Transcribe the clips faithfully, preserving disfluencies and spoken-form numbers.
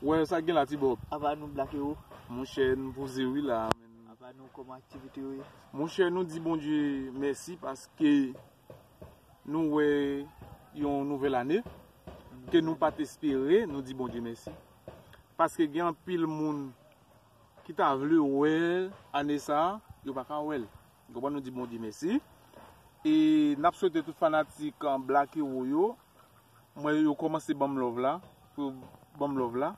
Wè, sa gen la, Ti Bob? Apa nou, Black Hero? Monchè, nou poze wi la. Apa nou, kòman aktivite yo ye? Monchè, nou di Bondye mèsi paske nou wè yon nouvèl ane ke nou pa t espere, nou di Bondye mèsi. Paske gen anpil moun ki ta vle wè ane sa a, yo pa ka wè l. Ou konprann, nou di Bondye mèsi. E n ap swete tout fanatik, an, Black Hero yo, mwen, yo kòmanse ban m love la, pou yo ban m love la.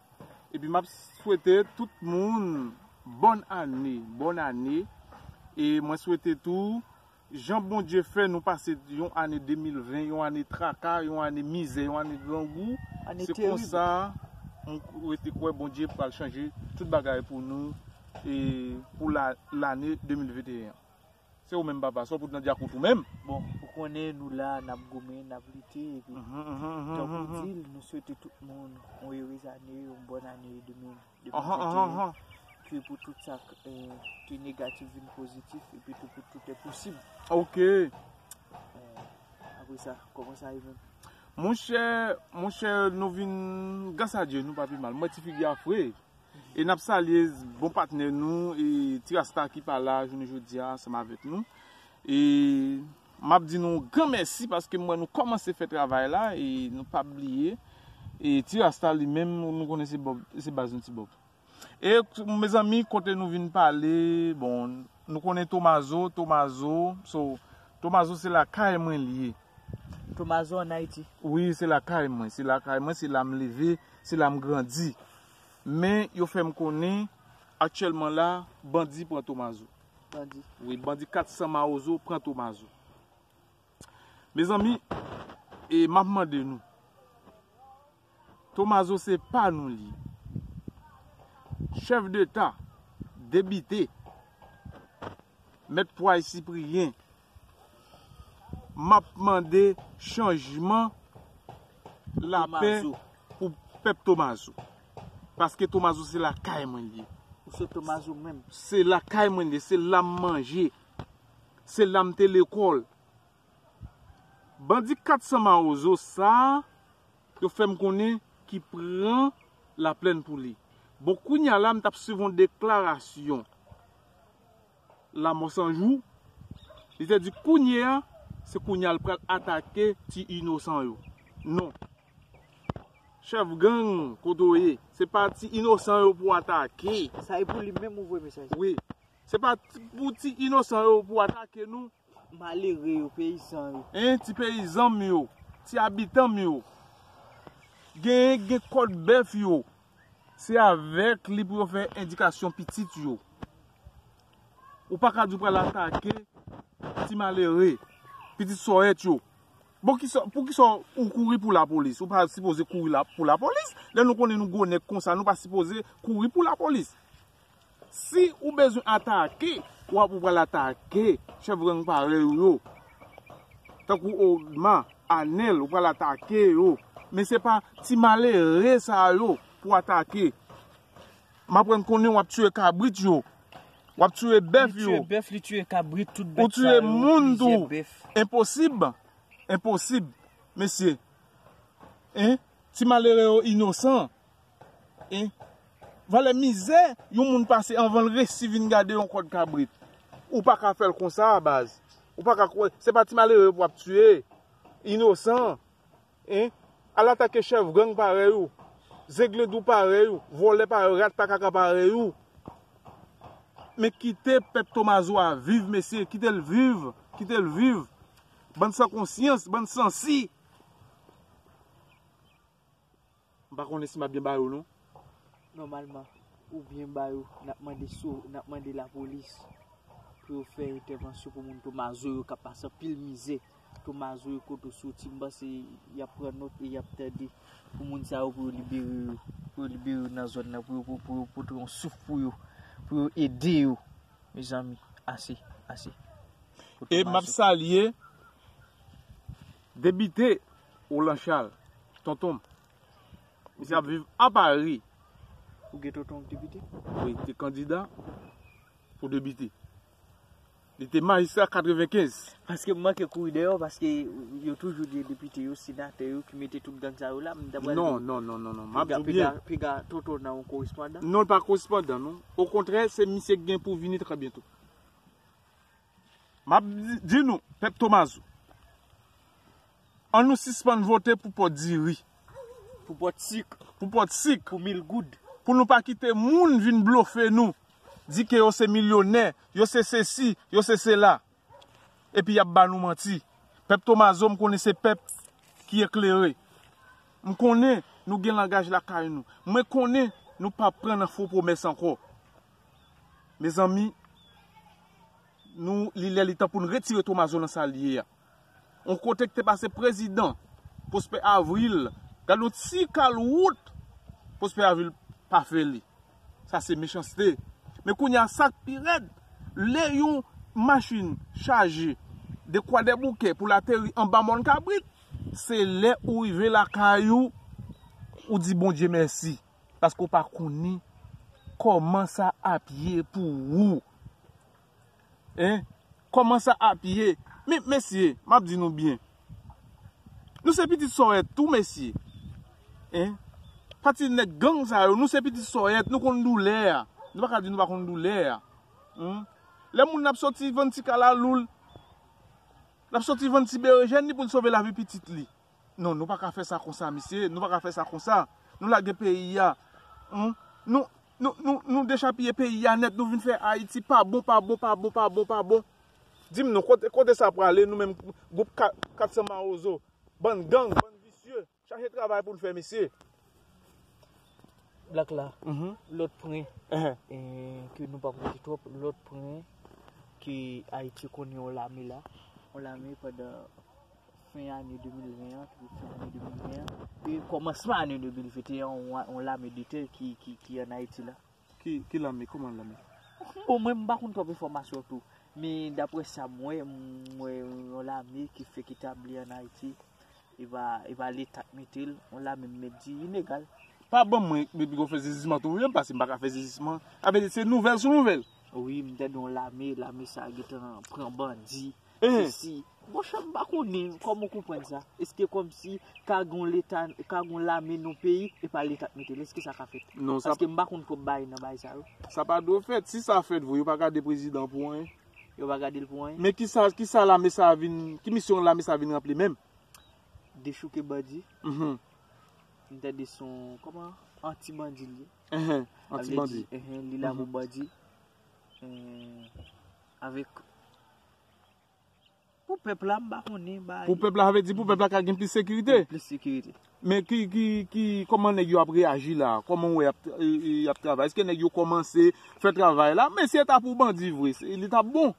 Epi m ap swete tout moun bòn ane, bòn ane. E mwen swete tou, jan Bondye fè nou pase yon ane de mil ven, yon ane traka, yon ane mizè, yon ane grangou, ane se terib. Konsa, m rete kwè Bondye pral chanje tout bagay pou nou, e pou la, lane de mil venteyen an. Se ou menm, papa, sa w pou t nan dyakout ou menm. Bon, ou konnen nou la, n ap goumen, n ap lite, epi, mhm, mhm, mhm, tankou, mhm, di l, nou swete tout moun yon erez ane, yon bòn ane de mil, de mil venteyen, ke pou tout sa, eh, ki negatif vin pozitif, epi tou pou tout est possible. Ok. Eh, apre sa, kòman sa ye menm? Monchè, monchè, nou vin, gras a Dye, nou pa pi mal. Mwen, ti figi a fre. E n ap salye bon patnè nou, e Ti Rasta ki pa la jounen jodi a ansanm avèk nou. E m ap di nou gran mèsi paske m wè nou kòmanse fè travay la e nou p ap bliye. E Ti Rasta li menm, nou konnen se Bob, se baz nou Ti Bob. E mezanmi, kote nou vin pale, bon, nou konnen Tomazo, Tomazo, so, Tomazo se lakay mwen li ye. Tomazo ann Ayiti? Wi, se lakay mwen, se lakay mwen, se la m leve, se la m grandi. Men yo fè m konnen, aktyèlman la, bandi pran Tomazo. Bandi? Wi, bandi kat san Mawozo pran Tomazo. Mezanmi, e m ap mande nou, Tomazo se pa nou li. Chèf deta, debite, Mèt Pway Sipriyen, m ap mande chanjman, lapè, Tomazo, pou pèp Tomazo. Paske Tomazo se lakay mwen li ye. Ou se Tomazo menm? Se lakay mwen li ye, se la m manje, se la m te lekòl. Bandi kat san Mawozo sa a, yo fè m konnen ki pran Laplèn pou li. Bon, kounye a la, m t ap swiv yon deklarasyon Lanmò San Jou. Li te di kounye a, se kounye a l pral atake ti inosan yo. Non. Chèf gang, kote w ye? Se pa ti inosan yo pou w atake. Sa e pou li menm ou voye mesaj? Wi. Se pa ti, pou ti inosan yo pou w atake nou. Malere yo, peyizan yo. Hein, ti peyizan m yo, ti abitan m yo. Genyen gen kòd bèf yo. Se avèk li pou yo fè endikasyon pitit yo. Ou pa ka di w pral atake ti malere, pitit sòyèt yo. Bon, kisa, poukisa ou kouri pou lapolis? Ou pa sipoze kouri la, pou lapolis. Lè nou konnen nou gwo nèg konsa, nou pa sipoze kouri pou lapolis. Si ou bezwen atake, w ap, ou pral atake chèf gang parèy ou yo. Tankou Odma, Anèl, ou pral atake yo. Men se pa ti malere sa yo pou atake. M aprann konnen w ap tiye kabrit yo. W ap tiye bèf yo. Li tiye bèf, li tiye kabrit, tout bèt sa yo, plizyè bèf. Ou tiye moun tou. Enposib. Enposib. Mesye. Hein? Ti malere yo inosan. Hein? Valè mizè yon moun pase anvan l resi vin gade yon kòd kabrit. Ou pa ka fè l konsa, baz. Ou pa ka kwè. Se pa ti malere yo pou w ap tiye. Inosan. Hein? Al atake chèf gang parèy ou. Zegledou parèy ou. Vòlè parèy ou. Rat pa kaka parèy ou. Men kite pèp Tomazo a viv, mesye. Kite l viv. Kite l viv. Bann san konsyans, bann sansi. M pa konnen si m ap byen ba yo, non. Nòmalman, ou byen ba yo, n ap mande so, n ap mande lapolis pou yo fè entèvansyon pou moun Tomazo yo k ap pase anpil mizè. Tomazo yo kote w soti, m panse y ap pran nòt e y ap tande pou moun sa yo, pou yo libere yo, pou yo libere yo nan zòn nan, pou yo, pou, pou yo pote yon souf pou yo, pou yo ede yo. Mezanmi, ase, ase. E m ap salye depite Roland Charles, tonton m. Misye ap viv a Pari. Ou gen tonton w depite? Wi, te kandida pou depite. Li te majistra katrevenkenz. Paske m manke kouri dèyè w, paske yo toujou di depite yo, senatè yo ki mete tout gang sa yo la, m ta pral Non, non, non, non, non. M ap di w byen. Piga, piga toto nan yon korespondan. Non, l pa korespondan, non. Okontrè, se misye ki gen pou vini trè byento. M ap di, di nou, pèp Tomazo, ann nou sispann vote pou pòt diri. Pou pòt sik. Pou pòt sik. Pou mil goud. Pou nou pa kite moun vin blofe nou. Di ke yo se milyonè, yo se sesi, yo se sela. Epi y ap ba nou manti. Pèp Tomazo, m konnen se pèp ki eklere. M konnen nou gen langaj lakay nou. Mwen konnen nou p ap pran nan fo pwomès ankò. Mezanmi, nou, li lè li tan pou n retire Tomazo nan sa l ye a. On kote ki te pase prezidan, Prosper Avril, gad yon ti kal wout Prosper Avril pa fè li. Sa se mechanste. Men kounye a sa k pi rèd, lè yon machin chaje de Kwadèboukè pou l ateri anba Mòn Kabrit, se lè ou rive lakay ou, ou di Bondye mèsi. Paske w pa konnen kòman sa ap ye pou ou. Hein? Kòman sa ap ye? Men, mesye, m ap di nou byen. Nou se pitit sòyèt tou, mesye. Hein? Pati nèg gang sa yo, nou se pitit sòyèt, nou konn doulè a. Nou pa ka di nou pa konn doulè a. Lè moun ap soti vann ti kalalou l, l ap soti vann ti berejèn li pou l sove lavi pitit li. Non, nou pa ka fè sa konsa, mesye. Nou pa ka fè sa konsa. Nou lage peyi a. Nou, nou, nou, nou, nou dechapiye peyi a nèt. Nou vin fè Ayiti pa bon, pa bon, pa bon, pa bon, pa bon. Di m non, kote, kote sa prale, nou menm gwoup ka- kat san Mawozo? Bann gang, bann visye. Chache travay pou n fè, mesye. Black la, lòt pwen, eh, ke nou p ap rete twòp, lòt pwen ke Ayiti konn yon lame la, yon lame pandan fen ane de mil ven an, tou fen ane de mil ven an, e kòmansman ane de mil venteyen an, yon, yon lame de tè ki, ki, ki ann Ayiti la. Ki, ki lame? Kòman lame? Bon, mwen, m pa konn twòp enfòmasyon tou, men daprè sa m wè, m wè yon lame ki fèk etabli ann Ayiti. E pa, e pa Leta k mete l, yon lame m mèt di inegal. Pa ban mwen depi w fè sezisman tou wi, paske m pa ka fè sezisman. Sa vle di se nouvèl sou nouvèl. Wi, m tande yon lame, lame sa a gentan pran bandi. Sesi. Monchè, m pa konnen kòman w konprann sa. Èske kòmsi ka gen yon Leta, ka gen yon lame nan yon peyi, e pa Leta k mete l? Èske sa ka fèt? Non, sa Paske m pa konn twòp bagay nan bagay sa yo. Sa pa dwe fèt. Si sa fèt vre, yo pa gade prezidan pou anyen. Yo pa gade l pou anyen. Men kisa, kisa lame sa a vin, ki misyon lame sa a vin ranpli menm? Dechouke bandi. M tande se yon, kòman, anti bandi li ye. Sa vle di, li la pou bandi. Avèk, pou pèp la, m pa konnen, bay. Pou pèp la, sa vle di pou pèp la ka gen plis sekirite. Plis sekirite. Men ki, ki, ki, kòman nèg yo ap reyaji la? Kòman w wè y ap, y ap travay? Èske nèg yo kòmanse fè travay la? Men si e ta pou bandi vre, li t ap bon.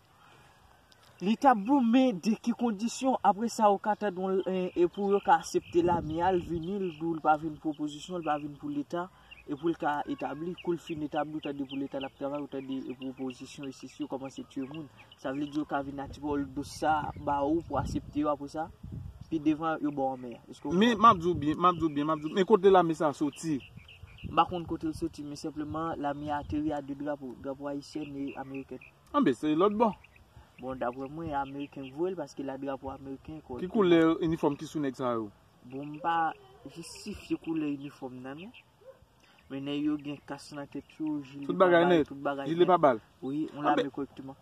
Li t ap bon, men de ki kondisyon? Apre sa, ou ka tande yon, e, e pou yo ka aksepte lame a, l vini, l di w l pa vin pou opozisyon, l pa vin pou Leta, e pou l ka etabli, kou l fin etabli, ou tande pou Leta l ap travay, ou tande e pou opozisyon, e sesi, yo kòmanse tiye moun. Sa vle di yo ka vin atire w dous sa ba ou pou aksepte yo apre sa, pi devan yo ba w anmè a. Èske w konprann? Men, m ap di w byen, m ap di w byen, m ap di w, men kote lame sa a soti? M pa konn kote l soti, men senpleman, lame a ateri a de drapo, drapo ayisyèn e amerikèn. Anben, se lòt bò. Bon, daprè mwen, e ameriken k voye l paske la drapo ameriken. Ki koulè inifòm ki sou nèg sa yo? Bon, m pa jistifye koulè inifòm nan, non. Men nèg yo gen kas nan tèt yo, jile pa bal, tout bagay nèt. Jile pa bal. Wi, yon lame korèkteman.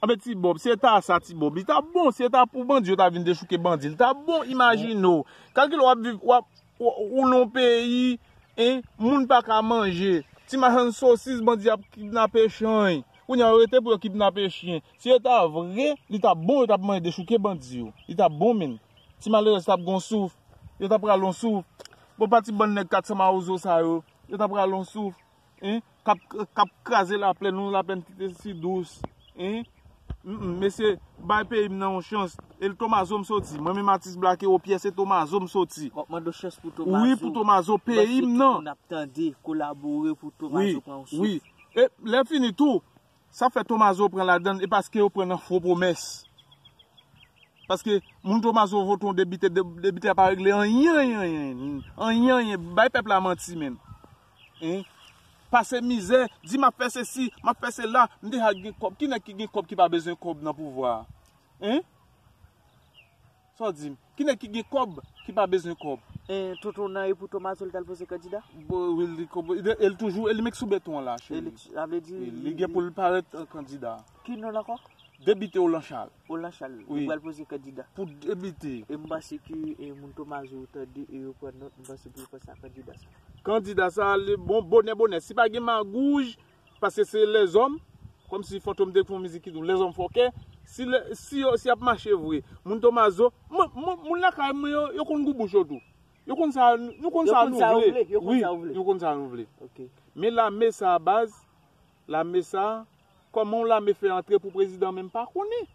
Anben, Ti Bòb, si e ta sa, Ti Bòb, li t ap bon, si e ta pou bandi yo ta vin dechouke bandi, li t ap bon, imajine w. Kalkile w ap viv, w ap, w, ou nan yon peyi, en, moun pa ka manje. Ti machann sosis, bandi ap kidnape chanj. Kounye a yo rete pou yo kidnape chen. Si yo ta vre, li t ap bon, yo t ap mande dechouke bandi yo. Li t ap bon menm. Ti malerèz t ap gon souf. Yo t ap pral on souf. Bon, pati bann nèg kat san mawozo sa yo, yo t ap pral on souf. Hein? K ap, k ap kraze laplèn, yon laplèn ki te si dous. Hein? Mm, mm, mesye, bay peyi m nan yon chans. E l Tomazo m soti. Mwen menm atis Black Hero Pierre, se Tomazo m soti. W ap mande yon chans pou Tomazo. Wi, pou Tomazo, peyi m nan. Tout moun ap tande, kolabore pou Tomazo pran yon souf. Wi, wi. E lè fini tou, sa fè Tomazo pran ladann, e paske yo pran nan fo pwomès. Paske moun Tomazo vote yon depite, de, depite a pa regle anyen, anyen, anyen. Anyen, anyen. Bay pèp la manti menm. Hein? pase mizè, di m ap fè sesi, m ap fè sela, m deja gen kòb. Ki nèg ki gen kòb ki pa bezwen kòb nan pouvwa a? Hein? Sa w di m? Ki nèg ki gen kòb ki pa bezwen kòb? E tonton nan e pou Tomazo l t al poze kandida? Bon, wi, li, e l toujou, e li menm sou beton an la, cheri. Sa vle di li gen pou l parèt, eh, kandida. Ki non l ankò? Depite Olan Chal. Olan Chal, wi, li pral poze kandida. Pou depite. E m panse ke, e, moun Tomazo yo tande e yo pran nòt, m panse pou yo fè sa kandida sa. Kandida sa, li, bon, bonè, bonè. Si pa gen magouj, paske se lèzòm, kòmsi Fantom te fè yon mizik ki di w, lèzòm fòkè. Si, lè, si yo, si y ap mache vre, moun Tomazo, moun, moun, moun lakay mwen yo, yo konn gou bouch yo tou. Yo konn sa, nou konn sa nou vle. Wi, yo konn sa nou vle. Ok. Men lame sa, baz, lame sa, kòman yon lame fè antre pou prezidan menm pa konnen?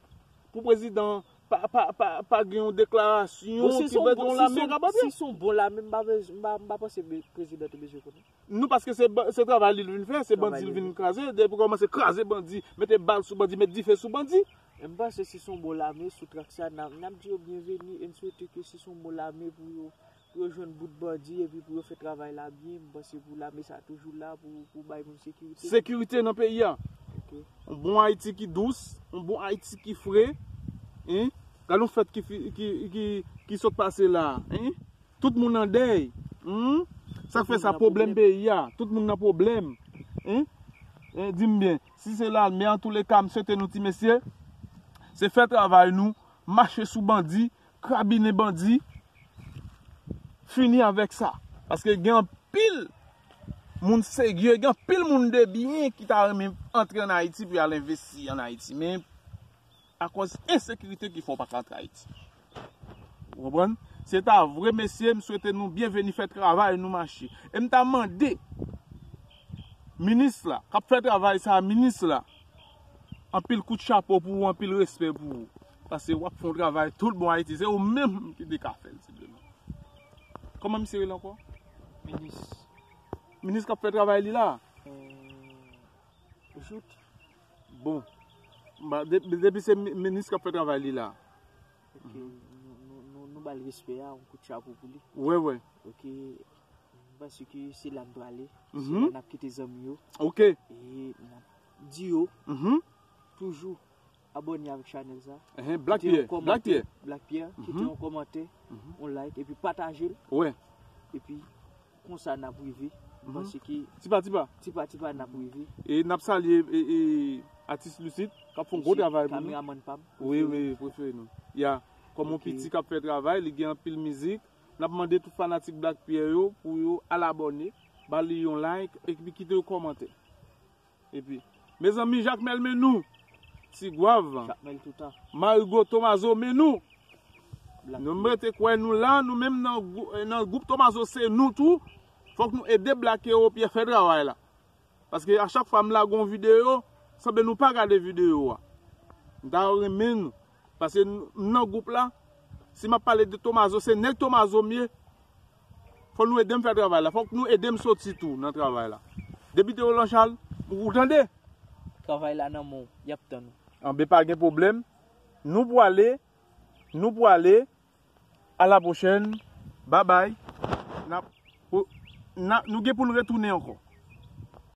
Pou prezidan pa, pa, pa, pa gen yon deklarasyon ki vle di yon lame ka antre? Si se yon bon lame, m pa, bez- m pa, m pa panse be- prezidan te bezwen konnen. Nou, paske se, ba- se travay li l vin fè, se bandi l vin kraze. Depi kòmanse kraze bandi, mete bal sou bandi, met dife sou bandi. E m panse si se yon bon lame sou trak sa, n ap, n ap di yo byenveni e n swete ke si se yon bon lame pou yo, pou yo jwenn bout bandi epi pou yo fè travay la byen. M panse pou lame sa toujou la pou, pou bay moun sekirite. Sekirite nan peyi a. Ok. Yon bon Ayiti ki dous, yon bon Ayiti ki fre. Hein? Gade yon fèt ki, fi- ki, ki, ki sot pase la. Hein? Tout moun nan dèy. Hmm? Sa k fè sa, pwoblèm peyi a. Tout moun nan pwoblèm. Hein? Eh, di m byen. Si se lame, antouleka, m swete nou ti mesye, se fè travay nou, mache sou bandi, krabinen bandi, fini avèk sa. Paske gen anpil moun serye, gen anpil moun de byen ki ta renmen antre ann Ayiti pou y al envesti ann Ayiti. Men akòz ensekirite ki fè w pa ka antre Ayiti. Ou konprann? Se ta vre, mesye, m swete nou byenveni, fè travay nou mache. E m ta mande minis la, k ap fè travay sa a, minis la, anpil kout chapo pou ou, anpil respè pou ou. Paske w ap fè yon travay tout bon Ayiti. Se ou menm ki te ka fè l, sipleman. Kòman misye rele ankò? Minis. Minis k ap fè travay li la? Eh, Jout. Bon. Ba, de- de- depi se mi- minis k ap fè travay li la. Ok, nou, nou, nou, nou ba l respè a, yon kout chapo pou li. Wè, wè. Ok, m panse ke se la n prale. Se la n ap kite zanmi yo. Ok. E n ap di yo toujou abòne avèk chanèl sa. Kite yon kòmantè. Black Pierre, kite yon kòmantè, yon like, epi pataje l. Wè. Epi konsa n ap rive. M panse ke tipa tipa, tipa tipa n ap rive. E n ap salye, e, e, atis Lucide k ap fè yon gwo travay pou nou. Kameraman pa m. Wi, wi, prefere nou. Ya, kòm yon piti k ap fè travay, li gen anpil mizik. N ap mande tout fanatik Black Pierre yo pou yo al abòne, ba li yon like, epi kite yon kòmantè. Epi, mezanmi, Jakmèl men nou. Ti Gwav. Jakmèl toutan. Marigo Tomazo men nou. Nou mete kwè nou la, nou menm nan, gwou- nan gwoup Tomazo se nou tou. Fòk nou ede Black Pierre fè travay la. Paske a chak fwa m lage yon videyo, sanble nou pa gade videyo a. M ta renmen nou. Paske m nan gwoup la, si m ap pale de Tomazo, se nèg Tomazo m ye. Fò nou ede m fè travay la. Fòk nou ede m soti tou nan travay la. Depite Roland Charles, ou tande? Travay la nan men w, y ap tann ou. Anben, pa gen pwoblèm. Nou pwale, nou pwale. A la pwochèn. Babay. N ap, n ap, nou gen pou n retounen ankò.